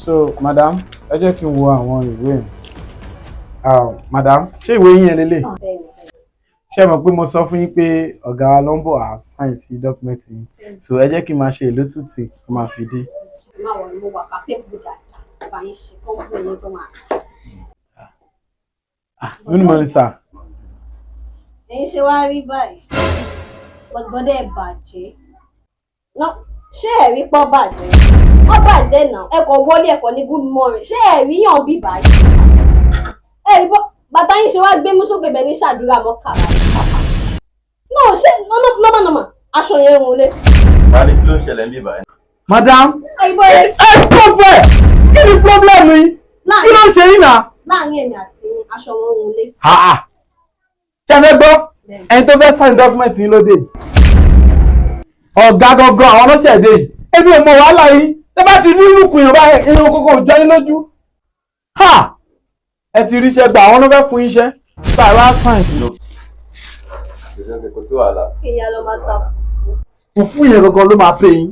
So madam, ẹ jẹ́ kí n wo àwọn ìwé mi. Ah, madam, ṣé ìwé yín yẹn lélẹ̀? Bẹ́ẹ̀ni. Ṣé ẹ mọ̀ pé mo sọ fún yín pé ọ̀gá wa ló ń bọ̀ á sign sí document yín? So ẹ jẹ́ kí n máa ṣe ìlótùtì tó máa fi dé. Má wọ̀ ni, mo wà capable dáadáa bá yín ṣe company yín tó máa. Ah, good morning, sir. Ẹ̀yin ṣe wá rí báyìí, bọ́dẹ̀ ẹ̀ bàjẹ́. No, ṣé ẹ̀rí pọ́ bàjẹ́? Wọ́n bàjẹ́ náà. Ẹ kàn wọlé, ẹ̀kọ́ ní good morning. Ṣé ẹ̀rí yàn bí báyìí? Ẹ̀rí bọ́ bàtà yín ṣe wá gbé mú sókè bẹ́ẹ̀ ní ṣàdúrà mọ́ kàrà. No, ṣé normal normal aṣọ yẹn ń wọlé. Wálé, kí ló ń ṣẹlẹ̀ ń bí báyìí? Madam, Àyìnbó ẹ stop ẹ. Kí ni problem yín? Kí ló ń ṣe yín náà? Láàrin èmi àti yín, aṣọ wọn ń wọlé. Ha ha. Ṣé ẹ fẹ́ gbọ́? Ẹni tó fẹ́ sign document yín lóde. Ọ̀gá gangan, àwọn ọlọ́ṣẹ̀ dé yìí. Èmi ò mọ wàhálà yín. Tẹ́ bá ti rí ìlúkù yàn báyìí, irun kókó ò jọ yín lójú. Ha! Ẹ ti ríṣẹ́ gbà, àwọn ló fẹ́ fún yín iṣẹ́. Sáà wá sign sí. Kò sí wàhálà. Kí ìyá lọ máa ta fùfú. Fùfú yẹn gangan ló máa pè yín.